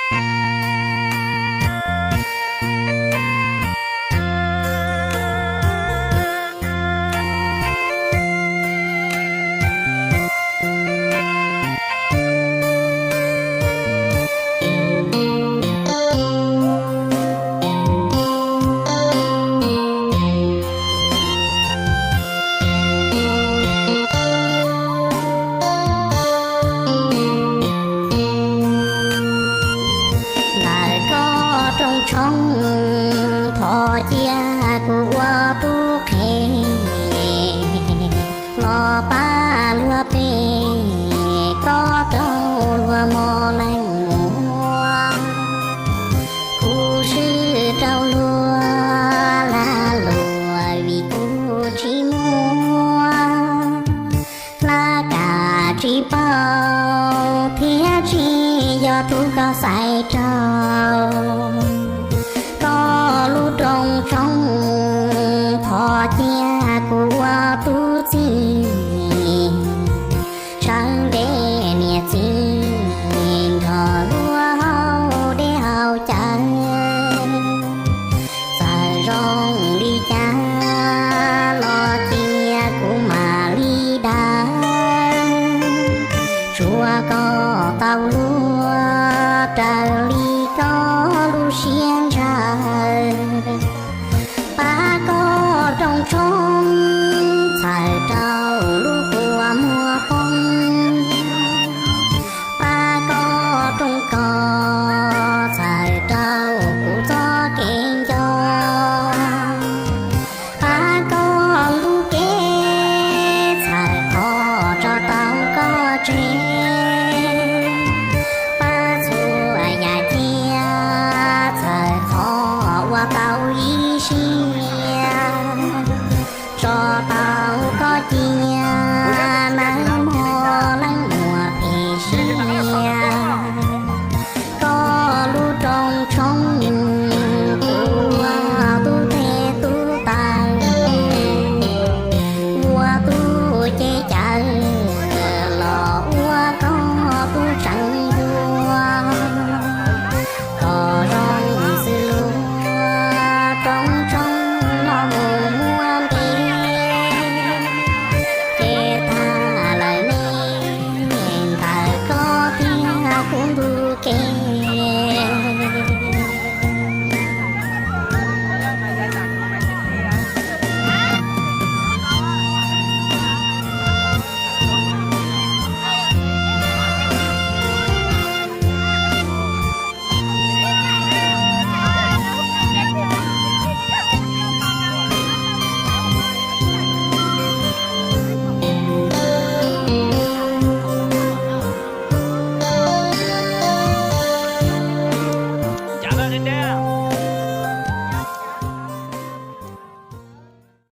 Ntawm koj rooj tshoob, thov cia kuv ua tub qhe los pab luag peb, koj rau luag mos leej muag. Kuv swb rau luag lag luam vim kuv tsis muaj, laj kam tsis paub thiab tsis yog tus koj xaiv rau. Koj lub rooj tshoob, thov cia kuv ua tub txib, sawv ntev niam txiv nrog luag haus dej haus cawv. Txawm zoo li cas los cia kuv mam li daws, tsuav koj tau luag raws li koj lub siab ntshaw. Pab koj rooj tshoob, txhawm rau lub kua muag poob. Pab koj rooj kos, txhawm rau kuv txoj kev nco. Pab koj lub cev, txhawm qhov tso tau koj tseg.